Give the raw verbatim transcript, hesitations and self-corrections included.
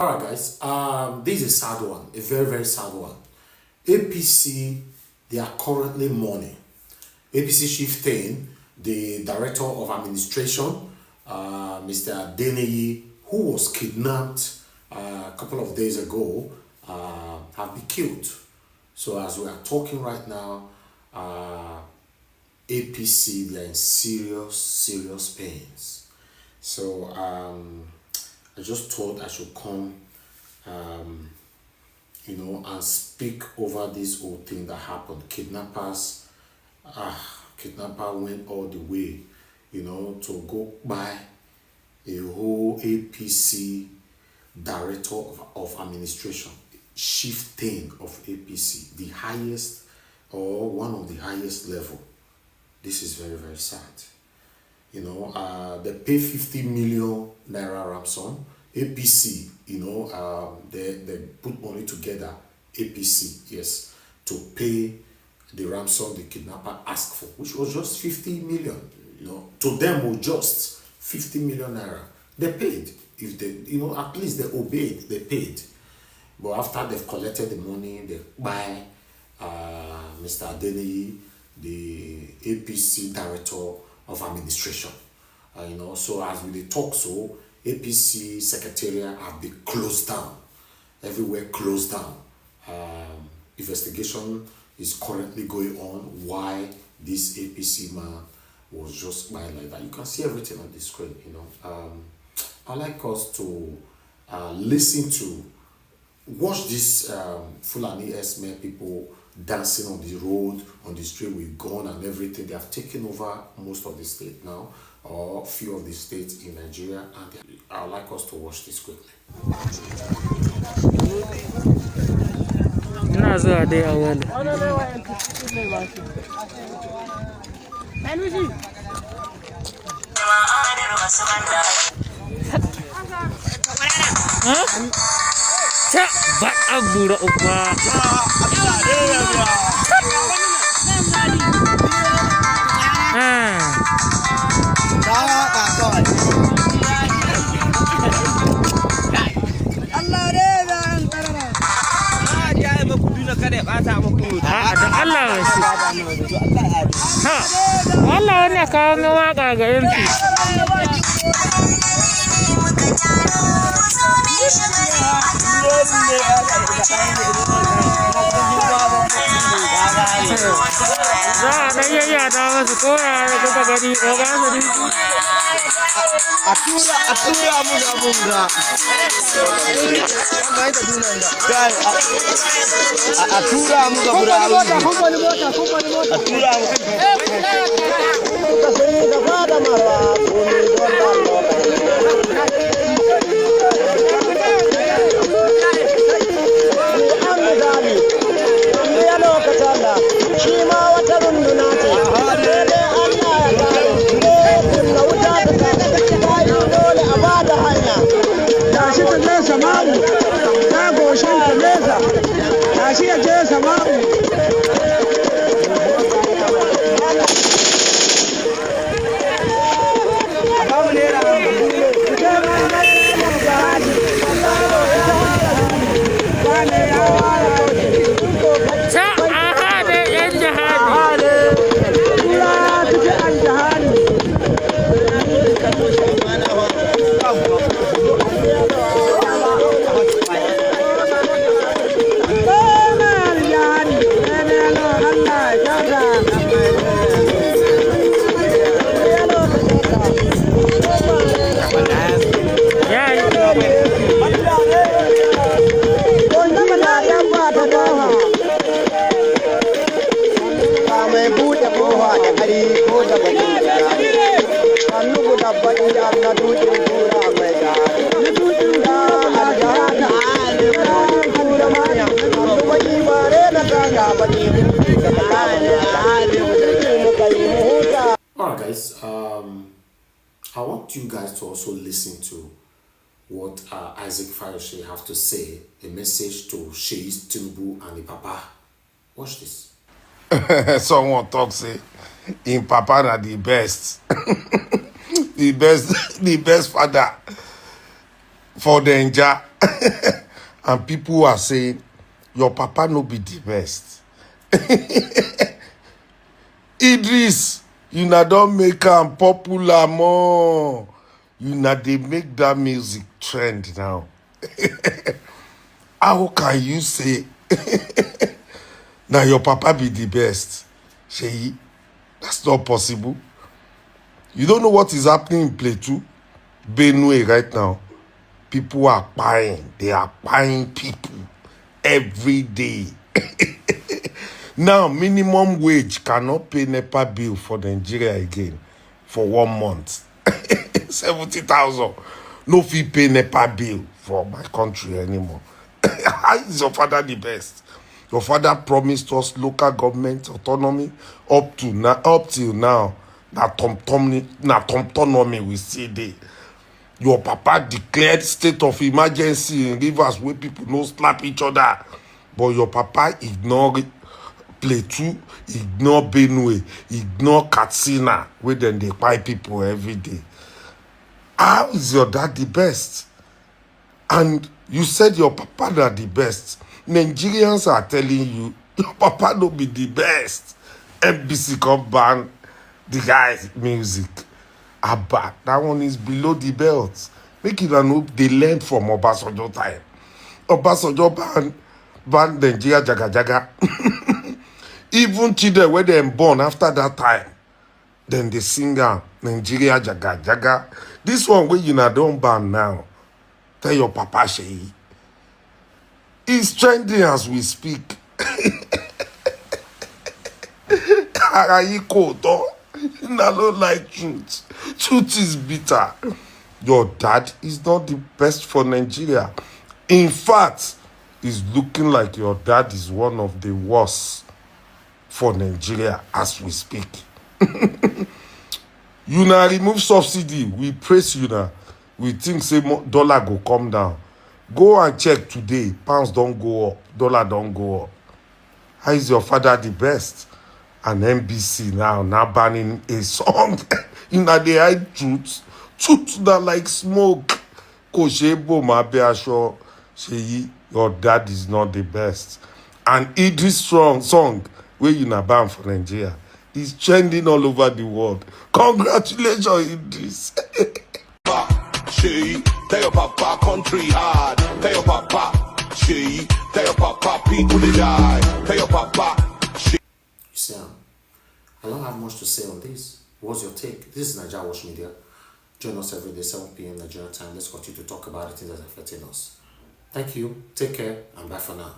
All right, guys. Um, this is a sad one, a very, very sad one. A P C, they are currently mourning. A P C chieftain, the director of administration, uh, Mister Adeniyi, who was kidnapped uh, a couple of days ago, uh, have been killed. So as we are talking right now, uh, A P C, they are in serious, serious pains. So um, I just thought I should come, um, you know, and speak over this whole thing that happened. Kidnappers, ah, kidnapper went all the way, you know, to go buy a whole A P C director of, of administration, chieftain of A P C, the highest or one of the highest level. This is very, very sad. You know, uh, they pay fifty million naira ransom. A P C, you know, um, they, they put money together, A P C, yes, to pay the ransom the kidnapper asked for, which was just fifty million. You know, to them was just fifty million naira. They paid. If they, you know, at least they obeyed, they paid. But after they've collected the money, they buy uh, Mister Adeniyi, the A P C director of administration. Uh, you know, so as we dey talk so, A P C secretariat have been closed down. Everywhere closed down. Um, investigation is currently going on why this A P C man was just buying like that. You can see everything on the screen, you know. Um, I like us to uh, listen to, watch this um, Fulani S-men people dancing on the road, on the street with gun and everything. They have taken over most of the state now, or few of the states in Nigeria, and they, I would like us to watch this quickly. Ina zuwa dai a wani. Huh? Ta ba a gura uba. Ah. Allah ne ya an karara. Ah, ya yi muku duna kada ya bata muku. A'a, da Allah ya shi. Ha, Allah wani ya kawo min waka ga M P. Za a ɗan yayyada masu koya da kuka gani, oga su ne. A tura, a tura muga muga. Kai, a, a, a tura muga bura. A tura muga. Shi ma wata runduna ce. Sai dai Allah ya kare. Kunna wuta ta tashi. Bayan dole a ba da hanya. Tashi ta je sama'u. Ta goshin ta nesa. Tashi ya je sama'u. Ta aha ne yan jihadi. Ba mai buɗe kofa da ƙari ko da bakin gida. Sannu guda bakin da na dukin kura mai da. Na dukin kura mai da. Kura mai da. Sannu baki ba rena ta ga baki. Muka yi mu huta. All right, guys. Um, I want you guys to also listen to what uh, Isaac Fayoshe have to say, a message to Seyi Tinubu and the Papa. Watch this. Someone talk say im papa na the best, the best, the best father. for danger. And people are saying, "Your papa no be the best." Idris, una don make am popular more. Una dey make that music trend now. How can you say na your papa be the best? Sheyi, that's not possible. You don't know what is happening in Plateau, Benue right now. People are buying, they are buying people every day. Now, minimum wage cannot pay NEPA bill for Nigeria again for one month. Seventy thousand. No fit pay NEPA bill for my country anymore. How is your father the best? Your father promised us local government autonomy up to now, up till now. Na tom tom ni, na tom autonomy we see dey. Your papa declared state of emergency in Rivers where people no slap each other. But your papa ignore Plateau, ignore Benue, ignore Katsina, where then they buy people every day. How is your dad the best? And you said your papa na the best. Nigerians are telling you your papa no be the best. N B C come ban the guy's music. Abba, that one is below the belt. Make una no dey learn from Obasanjo time. Obasanjo ban ban Nigeria jaga jaga. Even children wey dem born after that time, dem dey sing am Nigeria jaga jaga. This one wey una don ban now, tell your papa Sheyi. It's trending as we speak. Ara yín kò tọ́. Una no like truth. Truth is bitter. Your dad is not the best for Nigeria. In fact, it's looking like your dad is one of the worst for Nigeria as we speak. Una remove subsidy, we praise una. We think say mo- dollar go come down. Go and check today, pounds don go up, dollar don go up. How is your father the best? And N B C now, now banning a song. Una dey hide truth. Truth na like smoke. Kò ṣeé bò má bẹ́ aṣọ. Sheyi, your dad is not the best. And Idris strong song wey una ban for Nigeria is trending all over the world. Congratulations, Idris. Sheyi, tell your papa country hard. Tell your papa, Sheyi, tell your papa people dey die. Tell your papa, Sheyi. You see, um, I don't have much to say on this. What's your take? This is Naija Watch Media. Join us every day, seven p.m. Nigerian time. Let's continue to talk about the things that are affecting us. Thank you, take care, and bye for now.